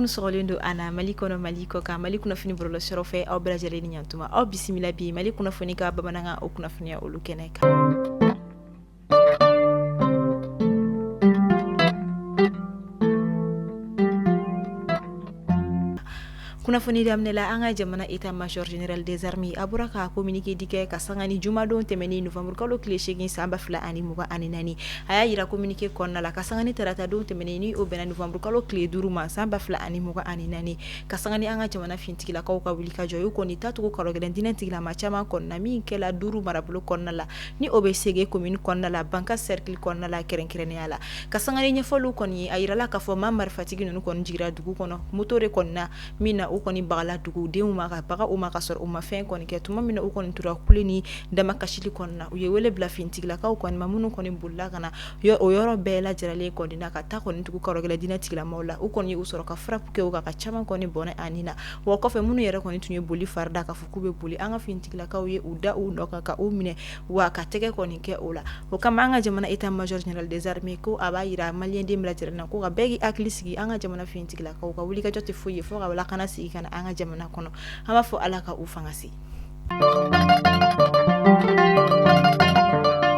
minnu sɔgɔlen don an na Mali kɔnɔ, Mali kɔ kan, Mali kunnafoni bɔlɔlɔsiraw fɛ, aw bɛɛ lajɛlen ni ɲantuma. Aw bisimila bi Mali kunnafoni ka bamanankan o kunnafoniya olu kɛnɛ kan. Kunnafoni daminɛ la, an ka jamana état major général des armées a bɔra ka communiqué di kɛ ka sanga ni jumadon tɛmɛnen novembre kalo tile 8 san 2024. A y'a jira communiqué kɔnɔna la ka sanga ni taratadon tɛmɛnen, ni o bɛnna novembre kalo tile 5 ma san 2024, ka sanga ni an ka jamana finitigilakaw ka wulikajɔ ye, u kɔni tacogo karɔgɛlɛn diinɛ tigilama caman kɔnɔna min kɛla duuru marabolo kɔnɔna la, ni o bɛ Sege commune kɔnɔna la, Banka cercle kɔnɔna la kɛrɛnkɛrɛnnenya la. Ka sanga ni ɲɛfɔliw kɔni ye, a yirala k'a fɔ maa marifatigi ninnu kɔni jigira dugu kɔnɔ moto de kɔni na, min na u kɔni bagala dugudenw ma, ka baga u ma ka sɔrɔ u ma fɛn kɔni kɛ. Tuma min na u kɔni tora kule ni damakasili kɔni na, u ye wele bila finitigilakaw kɔni ma, minnu kɔni bolila ka na o yɔrɔ bɛɛ lajɛlen kɔni na ka taa kɔni tugu karɔgɛlɛn diinɛ tigilamaw la. U kɔni y'u sɔrɔ ka frappe kɛ u kan, ka caman kɔni bɔnɛ a ni na. Wa kɔfɛ, minnu yɛrɛ kɔni tun ye boli fari da k'a fɔ k'u bɛ boli, an ka finitigilakaw ye u da u nɔ kan ka u minɛ, wa ka tɛgɛ kɔni kɛ o la. O kama, an ka jamana état major général des armées ko a b'a jira maliyɛnden bɛɛ lajɛlen na ko ka bɛɛ k'i hakili sigi, an ka jamana finitigilakaw ka wulikajɔ tɛ foyi ye fo ka lakana sigi ka na an ka jamana kɔnɔ. An b'a fɔ Ala ka u fanga se.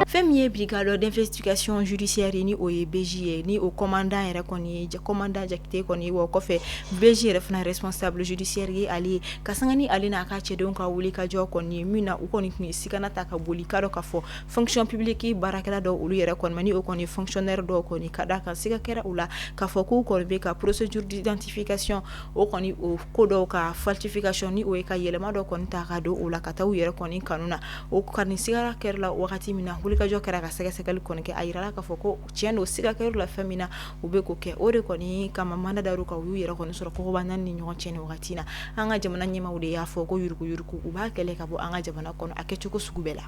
Fɛn min ye brigade d'investigation judiciaire, ni o ye BJ ye, ni o commandant yɛrɛ kɔni ye, commandant Jakite kɔni ye, wa kɔfɛ BJ yɛrɛ fana responsable judiciaire ye ale ye, ka sanga ni ale n'a ka cɛdenw ka wulikajɔ kɔni ye, min na u kɔni tun ye sigana ta ka boli k'a dɔn k'a fɔ fonction publique baarakɛla dɔw olu yɛrɛ kɔni ma, ni o kɔni fonctionnaire dɔw kɔni, ka d'a kan siga kɛra u la k'a fɔ k'u kɔni bɛ ka procédure d'identification o kɔni o ko dɔw ka falsification, ni o ye ka yɛlɛma dɔ kɔni ta ka don o la ka taa u yɛrɛ kɔni kanu na. O kɔni siga kɛra la wagati min na, wulikajɔ kɛra ka sɛgɛsɛgɛli kɔni kɛ, a yirala k'a fɔ ko tiɲɛ don, siga kɛra la fɛn min na, u bɛ k'o kɛ. O de kɔni kama mandat dar'u kan, u y'u yɛrɛ kɔni sɔrɔ kogoba naani ni ɲɔgɔn cɛ ni wagati na. An ka jamana ɲɛmaaw de y'a fɔ ko yuruguyurugu, u b'a kɛlɛ ka bɔ an ka jamana kɔnɔ a kɛcogo sugu bɛɛ la.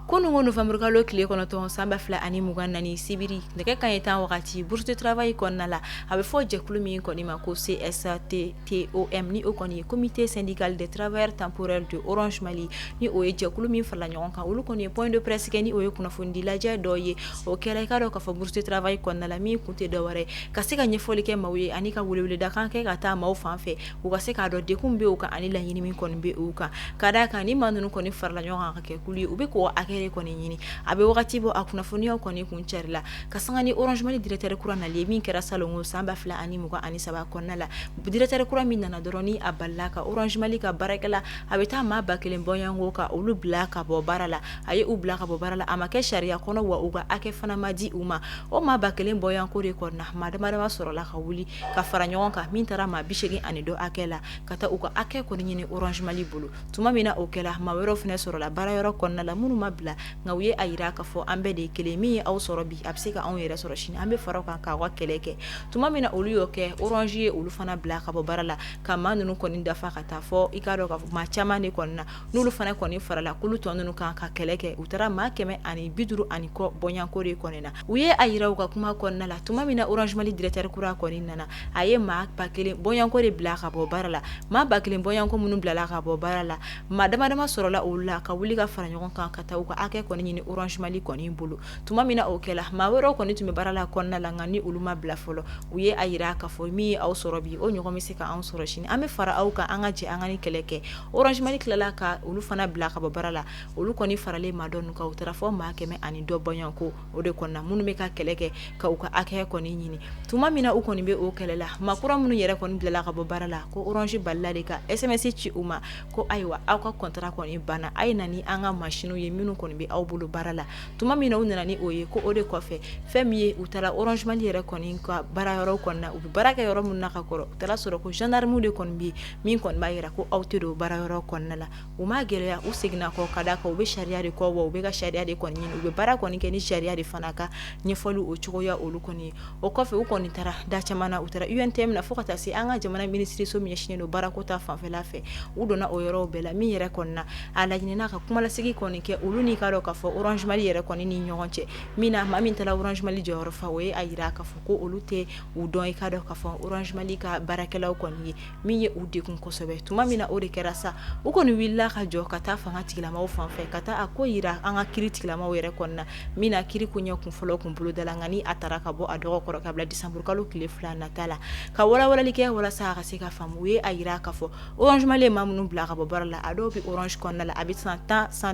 Kununko nowanburukalo tile 9 san 2024, sibiri nɛgɛ kanɲɛ 10 wagati, bourse de travail kɔnɔna la, a bɛ fɔ jɛkulu min kɔni ma ko CSTTOM, ni o kɔni ye comité syndical des travailleurs temporaires de Orange Mali, ni o ye jɛkulu min farala ɲɔgɔn kan, olu kɔni ye point de presse kɛ, ni o ye kunnafonidi lajɛ dɔ ye. O kɛra, i k'a dɔn k'a fɔ bourse de travail kɔnɔna la, min kun tɛ dɔwɛrɛ ka se ka ɲɛfɔli kɛ maaw ye ani ka weleweledakan kɛ ka taa maaw fan fɛ, u ka se k'a dɔn degun bɛ u kan ani laɲini min kɔni bɛ u kan. Ka d'a kan ni maa ninnu kɔni farala ɲɔgɔn kan ka kɛ kulu ye, u bɛ k'o hakɛ de kɔni ɲini. A bɛ wagati bɔ, a kunnafoniyaw kɔni kun carila ka sanga ni Orange Mali directeur kura nali ye, min kɛra salon san 2023 kɔnɔna la. Directeur kura min nana dɔrɔn, ni a balila ka Orange Mali ka baarakɛla a bɛ taa maa 1000 bɔɲɔgɔnko ka olu bila ka bɔ baara la. A ye u bila ka bɔ baara la, a ma kɛ sariya kɔnɔ, wa u ka hakɛ fana ma di u ma. O maa 1000 bɔɲɔgɔnko de kɔnɔna, maa dama dama sɔrɔla ka wuli ka fara ɲɔgɔn kan, min taara maa 80 ani dɔ hakɛ la, ka taa u ka hakɛ kɔni ɲini Orange Mali bolo. Tuma min na o kɛla, maa wɛrɛw fana sɔrɔla baara yɔrɔ kɔnɔna la minnu ma bila, nka u ye a jira k'a fɔ an bɛɛ de ye kelen, min ye aw sɔrɔ bi, a bɛ se ka anw yɛrɛ sɔrɔ sini, an bɛ fara kan k'aw ka kɛlɛ kɛ. Tuma min na olu y'o kɛ, Orange ye olu fana bila ka bɔ baara la, ka maa ninnu kɔni dafa ka taa fɔ i k'a dɔn k'a fɔ maa caman de kɔni na, n'olu fana kɔni farala kulu tɔ ninnu kan ka kɛlɛ kɛ. U taara maa 150 ani kɔ bɔɲɔgɔnko de kɔni na. U ye a jira u ka kuma kɔnɔna la, tuma min na Orange Mali directeur kura kɔni nana, a ye maa 1000 bɔɲɔgɔnko de bila ka bɔ baara la. Maa 1000 bɔɲɔgɔnko minnu bilala ka bɔ baara la, maa dama dama sɔrɔla olu la ka wuli ka fara ɲɔgɔn kan ka taa u ka hakɛ kɔni ɲini Orange Mali kɔni bolo. Tuma min na o kɛla, maa wɛrɛw kɔni tun bɛ baara la kɔnɔna la, nka ni olu ma bila fɔlɔ. U ye a jira k'a fɔ min ye aw sɔrɔ bi, o ɲɔgɔn bɛ se ka anw sɔrɔ sini, an bɛ fara aw kan, an ka jɛ an ka nin kɛlɛ kɛ. Orange Mali tilala ka olu fana bila ka bɔ baara la. Olu kɔni faralen maa dɔ kan, u taara fɔ maa 100 ani dɔ bɔɲɔgɔnko o de kɔnɔna, minnu bɛ ka kɛlɛ kɛ ka u ka hakɛ kɔni ɲini. Tuma min na u kɔni bɛ o kɛlɛ la, maa kura minnu yɛrɛ kɔni bilala ka bɔ baara la, ko Orange balila de ka SMS ci u ma ko ayiwa, aw ka contrat kɔni banna, a ye na ni an ka machines ye minnu kɔni bɛ aw bolo baara la. Tuma min na u nana ni o ye, ko o de kɔfɛ, fɛn min ye, u taara Orange Mali yɛrɛ kɔni ka baara yɔrɔ kɔnɔna, u bɛ baara kɛ yɔrɔ minnu na ka kɔrɔ, u taara sɔrɔ ko gendarme de kɔni bɛ yen, min kɔni b'a jira ko aw tɛ don baara yɔrɔ kɔnɔna la. U ma gɛlɛya, u seginna kɔ, ka d'a kan u bɛ sariya de kɔ, wa u bɛ ka sariya de kɔni ɲini, u bɛ baara kɔni kɛ ni sariya de fana ka ɲɛfɔli o cogoya olu kɔni ye. O kɔfɛ, u kɔni taara da caman na, u taara UNTM na, fo ka taa se an ka jamana minisiriso min ɲɛsinnen don baarako ta fanfɛla fɛ. U donna o yɔrɔw bɛɛ la, min yɛrɛ kɔni na, a laɲinina ka kumalasigi kɔni kɛ olu n'i k'a dɔn. k'a fɔ Orange Mali yɛrɛ kɔni ni ɲɔgɔn cɛ, min na maa min taara Orange Mali jɔyɔrɔ fa, o ye a jira k'a fɔ ko olu tɛ u dɔn i k'a dɔn k'a fɔ Orange Mali ka baarakɛlaw kɔni ye, min ye u degun kosɛbɛ. Tuma min na o de kɛra sa, u kɔni wulila ka jɔ ka taa fanga tigilamaw fan fɛ, ka taa a ko jira an ka kiri tigilamaw yɛrɛ kɔni na, min na kiri koɲɛ kun fɔlɔ kun bolodala, nka ni a taara ka bɔ a dɔgɔ kɔrɔ ka bila décembre kalo tile 2 nata la, ka walawalali kɛ walasa a ka se ka faamu. U ye a jira k'a fɔ Orange Mali ye maa minnu bila ka bɔ baara la, a dɔw bɛ Orange kɔnɔna la a bɛ san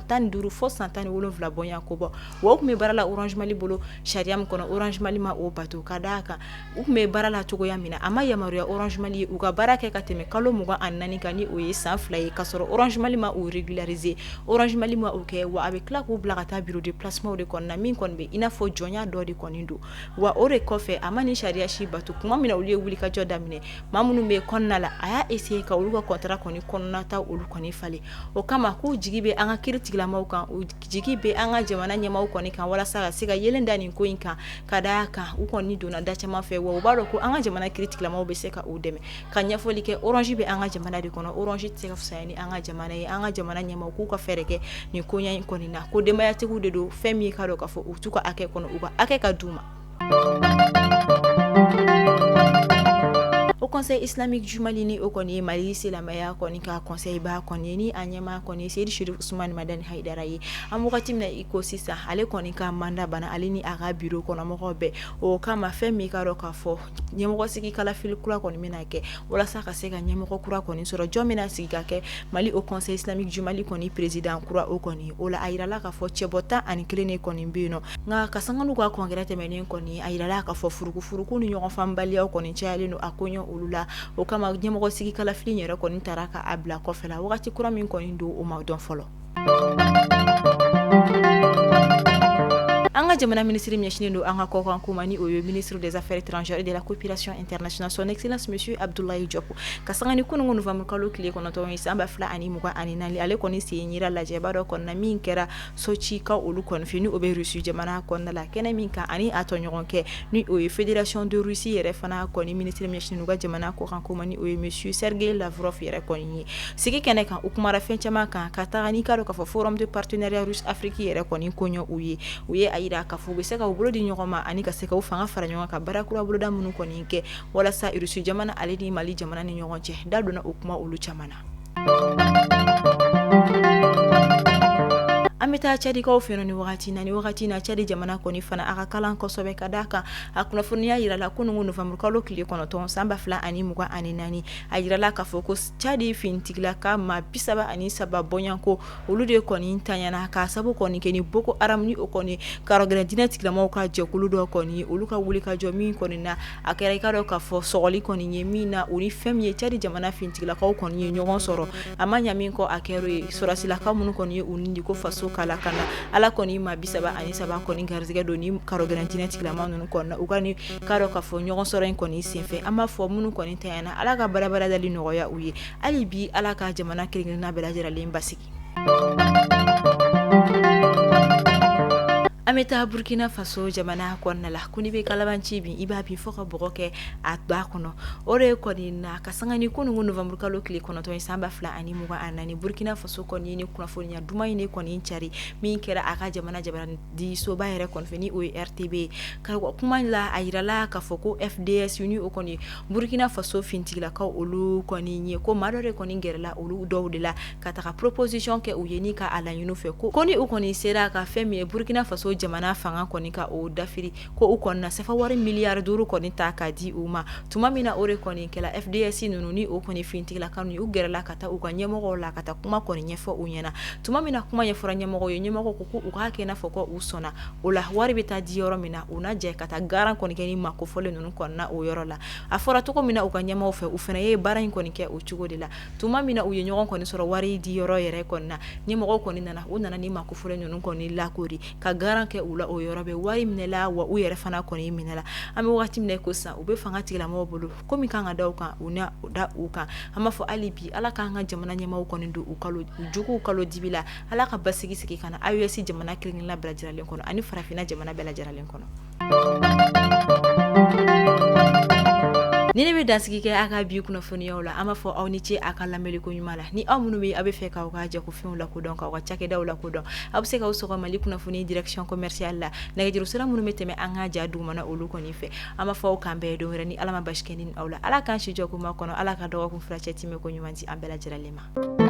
15 fo san 17 bɔɲɔgɔnko bɔ, wa u tun bɛ baara la Orange Mali bolo sariya min kɔnɔ, Orange Mali ma o bato, ka d'a kan u tun bɛ baara la cogoya min na, a ma yamaruya Orange Mali ye u ka baara kɛ ka tɛmɛ kalo 24 kan, ni o ye san 2 ye, ka sɔrɔ Orange Mali ma u régulariser, Orange Mali ma o kɛ. Wa a bɛ tila k'u bila ka taa bureau de placement de kɔnɔna, min kɔni bɛ i n'a fɔ jɔnya dɔ de kɔni don. Wa o de kɔfɛ, a ma nin sariya si bato. Tuma min na olu ye wulikajɔ daminɛ, maa minnu bɛ kɔnɔna la, a y'a essayer ka olu ka contrat kɔni kɔnɔnata olu kɔni falen. O kama k'u jigi bɛ an ka kiri tigilamaw kan, u jigi bɛ an ka jamana ɲɛmaaw kɔni kan, walasa ka se ka yeelen da nin ko in kan, ka d'a kan u kɔni donna da caman fɛ. Wa u b'a dɔn ko an ka jamana kiri tigilamaw bɛ se ka u dɛmɛ. Ka ɲɛfɔli kɛ, Orange bɛ an ka jamana de kɔnɔ, Orange tɛ se ka fisaya ni an ka jamana ye. An ka jamana ɲɛmaaw k'u ka fɛɛrɛ kɛ nin koɲɛ in kɔni na, ko denbayatigiw de don, fɛn min k'a dɔn k'a fɔ u t'u ka hakɛ kɔnɔ, u ka hakɛ ka d'u ma. Haut Conseil islamique du Mali, ni o kɔni ye Mali silamɛya kɔni ka conseil ba kɔni ye, ni a ɲɛmaa kɔni ye Seyidi Cherif Ousmane Madani Haidara ye, an wagati min na i ko sisan, ale kɔni ka mandat banna, ale ni a ka bureau kɔnɔmɔgɔw bɛɛ. O kama, fɛn min k'a dɔn k'a fɔ ɲɛmɔgɔ sigi kalafili kura kɔni bɛna kɛ walasa ka se ka ɲɛmɔgɔ kura kɔni sɔrɔ, jɔn bɛna sigi ka kɛ Mali Haut Conseil islamique du Mali kɔni président kura o kɔni. O la, a jirala k'a fɔ cɛbɔ 11 de kɔni bɛ yen nɔ. Nka ka sanga n'u ka congrès tɛmɛnen kɔni, a jirala k'a fɔ furukufuruku ni ɲɔgɔnfaamubaliyaw kɔni cayalen don a koɲɛ olu la. O kama, ɲɛmɔgɔ sigi kalafili yɛrɛ kɔni taara k'a bila kɔfɛ la, wagati kura min kɔni don, o ma dɔn fɔlɔ. An ka jamana minisiri ɲɛsinnen don an ka kɔkan ko ma, ni o ye ministre des Affaires étrangères et de la coopération internationale, son excellence monsieur Abdoulaye Diop, ka sanga ni kununko novembre kalo tile 9 ye san 2024, ale kɔni sen yera lajɛba dɔ kɔnɔna min kɛra Sochi ka olu kɔni fɛ, ni o bɛ Russie jamana kɔnɔna la, kɛnɛ min kan ani a tɔɲɔgɔn kɛ, ni o ye Fédération de Russie yɛrɛ fana kɔni minisiri ɲɛsinnen u ka jamana kɔkan ko ma, ni o ye monsieur Sergei Lavrov yɛrɛ kɔni ye. Sigi kɛnɛ kan, u kumara fɛn caman kan, ka taga n'i k'a dɔn k'a fɔ forum de partenariat russe Afrique yɛrɛ kɔni koɲɛ u ye. U ye a jira k'a fɔ u bɛ se ka u bolo di ɲɔgɔn ma ani ka se ka u fanga fara ɲɔgɔn kan, baara kura boloda minnu kɔni kɛ walasa Russie jamana ale ni Mali jamana ni ɲɔgɔn cɛ. Da donna o kuma olu caman na. An bɛ taa Tchadikaw fɛ yen ni wagati na. Tchad jamana kɔni fana, a ka kalan kosɛbɛ, ka d'a kan a kunnafoniya jirala kununko novembre kalo tile 9 san 2024, a jirala k'a fɔ ko Tchad finitigilaka maa 33 bɔɲɔgɔnko, olu de kɔni tanyana k'a sabu kɔni kɛ ni Boko Haram, ni o kɔni karɔgɛlɛn diinɛ tigilamaw ka jɛkulu dɔ kɔni, olu ka wuli ka jɔ min kɔni na. A kɛra i k'a dɔn k'a fɔ sɔgɔli kɔni ye min na, u ni fɛn min ye Tchad jamana finitigilakaw kɔni ye ɲɔgɔn sɔrɔ. A ma ɲa min kɔ, a kɛra ye sɔrɔdasilakaw minnu kɔni ye u ni ko faso k'a lakana, Ala kɔni maa 33 kɔni garisɛgɛ don ni karɔgɛlɛn diinɛ tigilama ninnu kɔni u ka ni k'a dɔn k'a fɔ ɲɔgɔn sɔrɔ in kɔni senfɛ. An b'a fɔ minnu kɔni tanyana, Ala ka barabara dali nɔgɔya u ye. Hali bi, Ala ka jamana kelen-kelenna bɛɛ lajɛlen basigi. An bɛ taa Burkina Faso jamana kɔnɔna la. Ko n'i bɛ kalabanci bin, i b'a bin fo ka bɔgɔ kɛ a ba kɔnɔ. O de kɔni na ka sanga ni kununko novembre kalo tile 9 ye san 2024, Burkina Faso kɔni ye ni kunnafoniya duman in de kɔni cari, min kɛra a ka jamana jabaranisoba yɛrɛ kɔni fɛ, ni o ye RTB ye. Ka kuma la, a jirala k'a fɔ ko FDS, ni o kɔni Burkina Faso finitigilakaw olu kɔni ye, ko maa dɔ de kɔni gɛrɛla olu dɔw de la ka taga proposition kɛ u ye, ni ka a laɲini fɛ ko ni u kɔni sera ka fɛn min ye Burkina Faso jamana fanga kɔni ka o dafiri, ko u kɔni na sefa wari miliyari 5 kɔni ta k'a di u ma. Tuma min na o de kɔni kɛla, FDS ninnu, ni o kɔni finitigilakaw, u gɛrɛla ka taa u ka ɲɛmɔgɔw la ka taa kuma kɔni ɲɛfɔ u ɲɛna. Tuma min na kuma ɲɛfɔra ɲɛmɔgɔw ye, ɲɛmɔgɔw ko u k'a kɛ i n'a fɔ ko u sɔnna o la. Wari bɛ taa di yɔrɔ min na, u na jɛ ka taa garan kɔni kɛ ni maa kofɔlen ninnu kɔnɔna o yɔrɔ la. A fɔra cogo min na u ka ɲɛmɔgɔw fɛ, u fana ye baara in kɔni kɛ o cogo de la. Tuma min na u ye ɲɔgɔn kɔni sɔrɔ wari di yɔrɔ yɛrɛ kɔni na, ɲɛmɔgɔw kɔni nana, u nana ni maa kofɔlen ninnu kɔni lakoori ka garan kɛ u la o yɔrɔ bɛɛ. Wari minɛla, wa u yɛrɛ fana kɔni minɛla. An bɛ waati min na ko sisan, u bɛ fanga tigilamɔgɔw bolo ko min kan ka da u kan, u na da u kan. An b'a fɔ hali bi, Ala k'an ka jamana ɲɛmaaw kɔni don u kalo juguw kalo dibi la. Ala ka basigi sigi ka na AES jamana kelen-kelenna bɛɛ lajɛlen kɔnɔ ani farafinna jamana bɛɛ lajɛlen kɔnɔ. Ni ne bɛ dansigi kɛ a ka bi kunnafoniyaw la, an b'a fɔ aw ni ce a ka lamɛnni ko ɲuman la. Ni aw minnu bɛ aw bɛ fɛ k'aw ka jagofɛnw lakodɔn, k'aw ka cakɛdaw lakodɔn, aw bɛ se k'aw sɔgɔ Mali kunnafoni direction commerciale la, nɛgɛjuru sira minnu bɛ tɛmɛ an ka ja dugumana olu kɔni fɛ. An b'a fɔ aw k'an bɛn don wɛrɛ ni Ala ma basi kɛ ni aw la. Ala k'an si jɔ ko ma kɔnɔ, Ala ka dɔgɔkun furancɛ timɛ ko ɲuman di an bɛɛ lajɛlen ma.